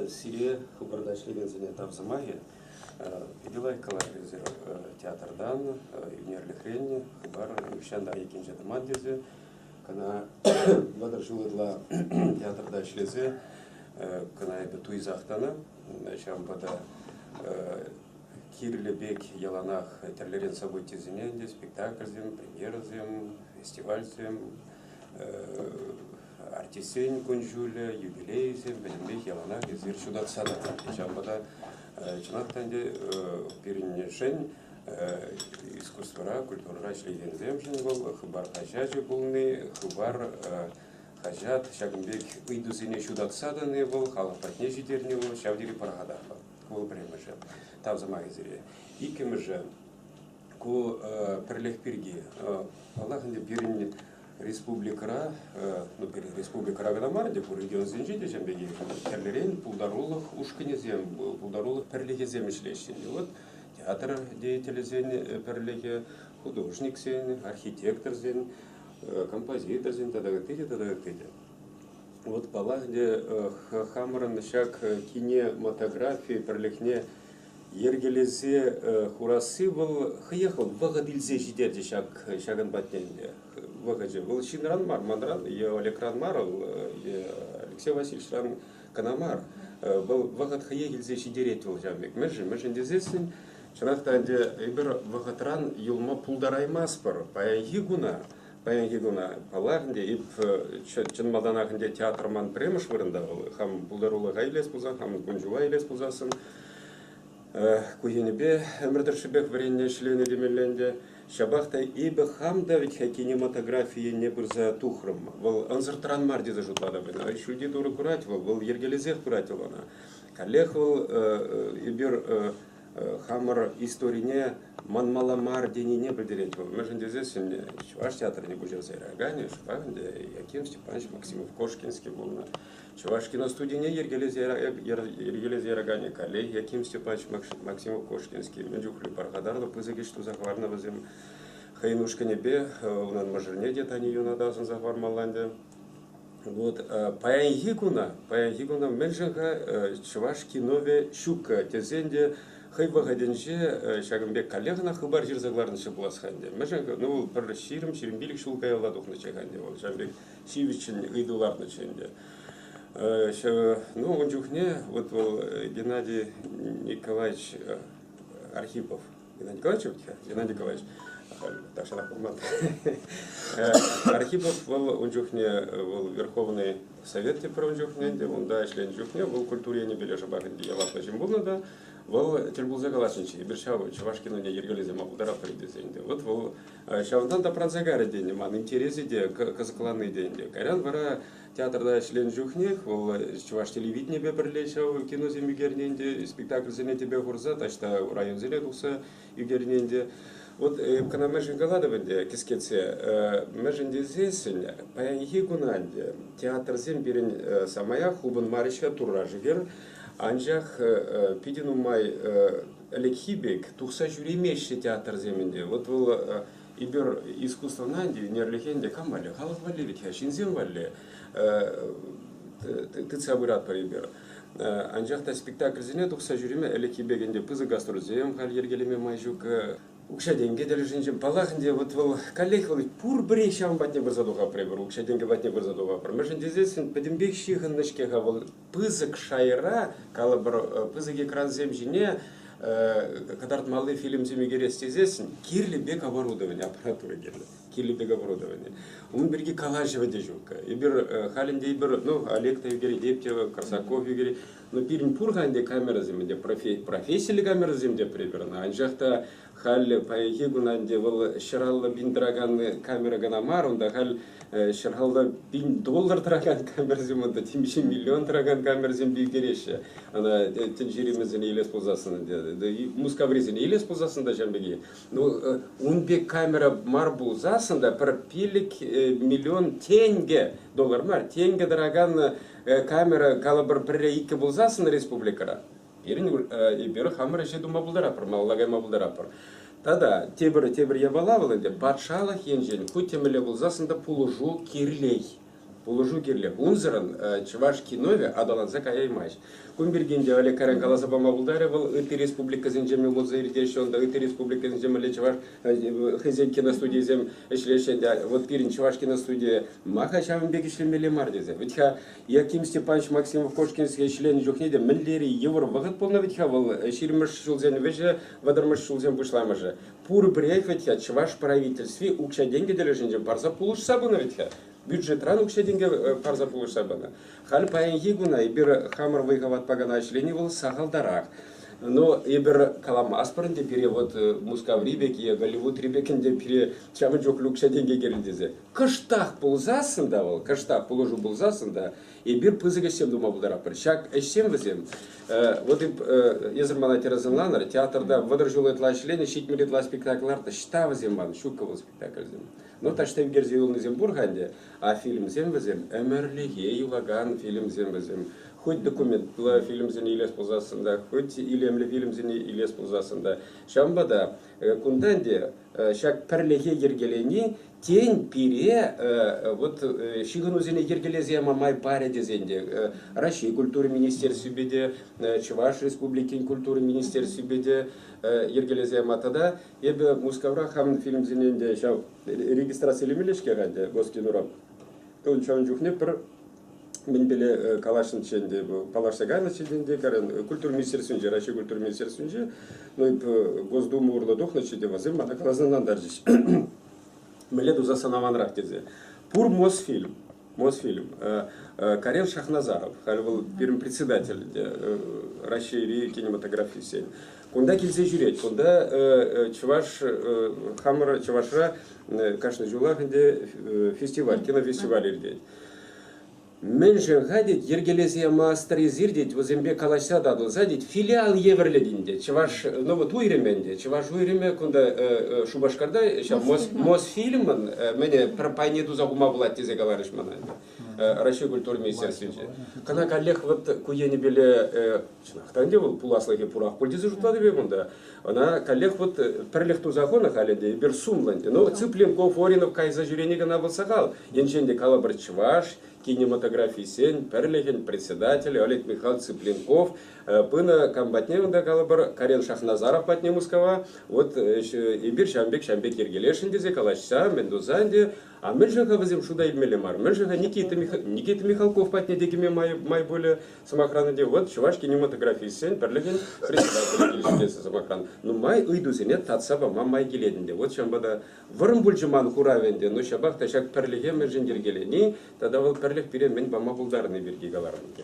Сире Хыпарта ӗҫлекенсене тав сӑмахӗ. Питӗ лайӑх каларӗ эсир театртан, ӳнерлӗхрен Хыпар нихҫан та айккинче тӑман тесе. Кӑна 30 ҫул ытла театрта ӗҫлесе кӑна эпӗ туйсах тӑнӑ. Ҫавӑнпа та кирлӗ пек яланах тӗрлӗрен событисене ӗнтӗ, спектакльсем, премьерӑсем, фестивальсем, артистсен кун-ҫулӗ, юбилейӗсем пӗтӗмпех яланах эсир ҫутатса тӑрать. Ҫавӑнпа та чӑнах та ӗнтӗ пирӗншӗн искусствӑра, культурӑра ӗҫлекенсемшӗн вӑл Хыпар хаҫачӗ пулни, Хыпар хаҫат ҫакӑн пек ыйтусене ҫутатса тӑни вӑл, халӑх патне ҫитерни вӑл ҫав тери пархатарлӑ. Ку пӗрремӗшӗ. Тав сӑмахӗ сире. Иккӗмӗшӗ, ку пӗрлӗх пирки. Паллах ӗнтӗ, пирӗн республикӑра, ну, пирӗн республикӑра кӑна мар ӗнтӗ, пур регионсенче те ҫавӑн пекех тӗрлӗрен пултарулӑх ушкӑнӗсем, пултарулӑх пӗрлӗхӗсем ӗҫлеҫҫӗ. Вот театр деятелӗсен пӗрлӗхӗ, художниксен, архитекторсен, композиторсен тата ытти те, тата ытти те. Вот, паллах ӗнтӗ, хамӑрӑн ҫак кинематографи пӗрлӗхне йӗркелесе хурасси вӑл хӑех вӑл вӑхӑт илсе ҫитерчӗ ҫак ҫакӑн патне ӗнтӗ. Вӑхӑчӗ вӑл ҫынран мар, манран е Олегран мар, вӑл е Алексей Васильевичран кӑна мар. Вӑл вӑхӑт хӑех илсе ҫитерет вӑл ҫав пек. Мӗншӗн? Мӗншӗн тесессӗн чӑнах та ӗнтӗ эпир вӑхӑтран юлма пултараймастпӑр. Паянхи куна Паянхи куна, паллах ӗнтӗ, эп чӑн малтанах ӗнтӗ театр ман пӗрремӗш вырӑнта вӑл. Хам пултарулӑха илес пулсан, хам кун-ҫула илес пулсассӑн ку енӗпе ӗмӗр тӑршшӗпех вӗреннӗ, ӗҫленӗ темелле ӗнтӗ. Ҫапах та эпӗ хам та вӗт-ха кинематографи енне пырса тухрӑм. Вӑл ӑнсӑртран мар тесе шутлатӑп ӑна. Ҫӳлти Турӑ курать вӑл, вӑл йӗркелесех пырать вӑл ӑна. Каллех вӑл эпир хамӑр историне манмалла мар тенине пӗлтерет вӑл. Мӗншӗн тесессӗн Чӑваш театрне пуҫарса яраканӗ шӑпах ӗнтӗ Яким Степанович Максимов-Кошкинский пулнӑ. Чӑваш киностудине йӗркелесе яраканӗ каллех Яким Степанович Максимов-Кошкинский. Мӗн чухлӗ пархатарлӑ пысӑк ӗҫ туса хӑварнӑ вӗсем хӑйӗн ушкӑнӗпе, унӑн мӑшӑрне те Тани Юна та асӑнса хӑвармалла ӗнтӗ. Вот паянхи куна, паянхи куна мӗншӗн-ха чӑваш киновӗ ҫуккӑ тесен те хӑй вӑхӑтӗнче ҫакӑн пек каллех ӑна хыпар ҫырса кӑларнӑччӗ пулас-ха ӗнтӗ. Мӗншӗн-ха? Ну, вӑл пӗр 20-25 ҫул каялла тухнӑччӗ-ха ӗнтӗ вӑл, ҫавӑн пек ҫивӗччӗн ыйту лартнӑччӗ ӗнтӗ. Ну, ун чухне вот вӑл Геннадий Николаевич Архипов Геннадий Николаевич вӗт-ха? Геннадий Николаевич. Тахҫанах пулман. Архипов вӑл ун чухне вӑл Верховный Совет тепӗр ун чухне ӗнтӗ, унта ӗҫленӗ чухне вӑл культура енӗпе шӑпах ӗнтӗ яваплӑ ҫын пулнӑ та, вӑл тӗл пулса калаҫнӑччӗ, эпир ҫав чӑваш киноне йӗркелесе ма пултаратпӑр тесе ӗнтӗ. Вот вӑл ҫавӑнтан тапранса кайрӗ тенӗ, ман интересӗ те, кӑсӑкланни те ӗнтӗ. Кайран вара театрта ӗҫленӗ чухнех вӑл чӑваш телевиденийӗпе пӗрле ҫав киносем ӳкернӗ ӗнтӗ, спектакльсене тӗпе хурса таҫта районсене тухса ӳкернӗ ӗнтӗ. Вот кӑна мӗншӗн калатӑп ӗнтӗ кӗскетсе, мӗншӗн тесессӗн паянхи куна ӗнтӗ театрсем пирӗн самаях хупӑнмарӗҫ-ха Турра шӗкӗр, анчах питӗ нумай ӗлӗкхи пек тухса ҫӳремеҫҫӗ театрсем ӗнтӗ. Вот вӑл эпир искусствӑна ӗнтӗ, ӳнерлӗхе ӗнтӗ кам валли? Халӑх валли вӗт-ха, ҫынсем валли тытса пыратпӑр эпир. Анчах та спектакльсене тухса ҫӳреме ӗлӗкхи пек ӗнтӗ пысӑк гастрольсем халь йӗркелеме май ҫук. Укҫа-тенкӗ тӗлӗшӗнчен, паллах ӗнтӗ, вот вӑл каллех вӑл пурпӗрех ҫавӑн патне пырса тухатпӑр эпир, укҫа-тенкӗ патне пырса тухатпӑр. Мӗншӗн тесессӗн пӗтӗмпех ҫыхӑннӑ-ҫке-ха вӑл пысӑк шайра, калӑпӑр, пысӑк экрансем ҫине кӑтартмалли фильмсем ӳкерес тесессӗн кирлӗ пек оборудовани, аппаратура кирлӗ. Кирлӗ пек оборудовани. Ун пирки калаҫӑвӗ те ҫук. Эпир халь ӗнтӗ эпир, ну, Олег та ӳкерет, эп те, Корсаков ӳкерет. Но пирӗн пур-ха ӗнтӗ камерӑсем ӗнтӗ, профессиллӗ камерӑсем те пӗр эпир ӑна. Анчах та халь паянхи кун ӗнтӗ вӑл 150 пин тӑракан камера кӑна мар, унта халь 150 пин доллар тӑракан камерӑсем унта темиҫе миллион тӑракан камерӑсемпе ӳкереҫҫӗ. Ӑна тӗнчери мӗнсене илес пулсассӑн ӗнтӗ, Мускаврисене илес пулсассӑн та ҫавӑн пекех. Ну, ун пек камера мар пулсассӑн та пӗр 5 миллион тенкӗ, доллар мар, тенкӗ тӑракан камера калӑпӑр пӗрре-иккӗ пулсассӑн республикӑра, пирӗн эпир хамӑр ӗҫе тума пултаратпӑр, малалла кайма пултаратпӑр. Тата тепӗр япала вӑл ӗнтӗ патшалӑх енчен хуть те мӗнле пулсассӑн та пулӑшу кирлех. Пулӑшу кирлех. Унсӑрӑн чӑваш киновӗ аталанса каяймасть. Кун пирки ӗнтӗ Олег Карен каласа пама пултарӗ. Вӑл ытти республикӑсенче мӗн пулса иртеҫҫӗ, унта ытти республикӑсенче мӗнле чӑваш хӑйсен киностудийӗсем ӗҫлеҫҫӗ ӗнтӗ. Вот пирӗн чӑваш киностудийӗ ма-ха ҫавӑн пек ӗҫлемелле мар тесе. Вӗт-ха Яким Степанович Максимов-Кошкинский ӗҫленӗ чухне те мӗнлери йывӑр вӑхӑт пулнӑ вӗт-ха вӑл 20-мӗш ҫулсен вӗҫӗ, 30-мӗш ҫулсен пуҫламӑшӗ. Пурпӗрех вӗт-ха чӑваш правительстви укҫа-тенкӗ тӗлӗшӗнчен парса пулӑшса пынӑ вӗт-ха. Бюджетран укҫа-тенкӗ парса пулӑшса пынӑ. Халь паянхи куна эпир хамӑр вӑй-хӑватпа кӑна ӗҫлени вӑл сахалтарах. Но эпир каламастпӑр ӗнтӗ пире вот Мускаври пек е Голливудри пек ӗнтӗ пире ҫавӑн чухлӗ укҫа-тенкӗ кирлӗ тесе. Кӑштах пулсассӑн та вӑл, кӑштах пулӑшу пулсассӑн та эпир пысӑк ӗҫсем тума пултаратпӑр. Ҫак ӗҫсем вӗсем, вот эсӗр мана тӗрӗс ӑнланӑр, театрта 30 ҫул ытла ӗҫленӗ, 70 ытла спектакль лартнӑ, ӑҫта вӗсем ман, ҫуккӑ вӑл спектакльсем. Ну, таҫта ӳкерсе юлнисем пур-ха ӗнтӗ, а фильмсем вӗсем ӗмӗрлӗхе юлакан фильмсем вӗсем. Хоть документлӑ фильмсене илес пулсассӑн та, хоть илемлӗ фильмсене илес пулсассӑн та. Ҫавӑнпа та кунта ӗнтӗ ҫак пӗрлӗхе йӗркелени тен пире вот ҫыхӑнусене йӗркелесе яма май парӗ тесен те Раҫҫей культура министерствипе те, Чӑваш Республикин культура министерствипе те йӗркелесе яма тата эпӗ Мускавра хамӑн фильмсене ӗнтӗ ҫав регистрацилемелле-ҫке-ха ӗнтӗ Госкинора. Ҫавӑн чухне пӗр мӗнпеле калаҫнӑччӗ ӗнтӗ, паллашса кайнӑччӗ ӗнтӗ, карен культура министерствинче, Раҫҫей культура министерствинче, ну, Госдума урлӑ тухнӑччӗ те, вӗсем мана каласа ӑнлантарчӗҫ. Мӗнле туса сӑнаванрах тесе. Пур Мосфильм, Мосфильм, Карен Шахназаров, халь вӑл пирӗн председатель Раҫҫейри кинематографистсен. Кунта килсе ҫӳрет. Кунта чӑваш, хамӑр чӑвашра кашни ҫулах ӗнтӗ фестиваль, кинофестиваль иртет. Мӗншӗн-ха, тет, йӗркелесе ямастӑр эсир, тет, вӗсемпе калаҫса татӑлса, тет, филиал евӗрлӗ ӗнтӗ, чӑваш, ну вот уйрӑмӗ ӗнтӗ, чӑваш уйрӑмӗ кунта Шупашкарта ҫав Мосфильмӑн мӗне пӗр пайне туса хума пулать тесе каларӗҫ мана ӗнтӗ Раҫҫей культура министерствинче. Кӑна каллех вот ку енӗпеле чӑнах та ӗнтӗ вӑл пуласлӑхӗ пурах пуль тесе шутлатӑп эп унта. Ӑна каллех вот пӗрлӗх туса хунӑ халь ӗнтӗ, эпир сумлӑ ӗнтӗ. Ну, Цыпленков, Оринов кайса ҫӳрени кӑна вӑл сахал. Енчен те калӑпӑр чӑваш кинематографистсен пӗрлӗхӗн председателӗ Олег Михайлович Цыпленков пынӑ кам патне унта калӑпӑр Карен Шахназаров патне Мускава вот эпир ҫавӑн пек ҫавӑн пек йӗркелесшӗн тесе калаҫса мӗн туса ӗнтӗ а мӗншӗн-ха вӗсем шута илмелле мар мӗншӗн-ха Никита, Никита Михалков патне те кӗме май, май пулӗ сӑмахран ӗнтӗ вот чӑваш кинематографистсен пӗрлӗхӗн председателӗ килӗштерсе сӑмахран нумай ыйтусене татса пама май килет ӗнтӗ вот ҫавӑнпа та Вӑрӑм пулчӗ ман хуравӗ ӗнтӗ, но ҫапах та ҫак пӗрлӗхе мӗншӗн йӗркелени тата вӑл пӗрлӗх пире мӗн пама пултарни пирки каларӑм ӗнтӗ.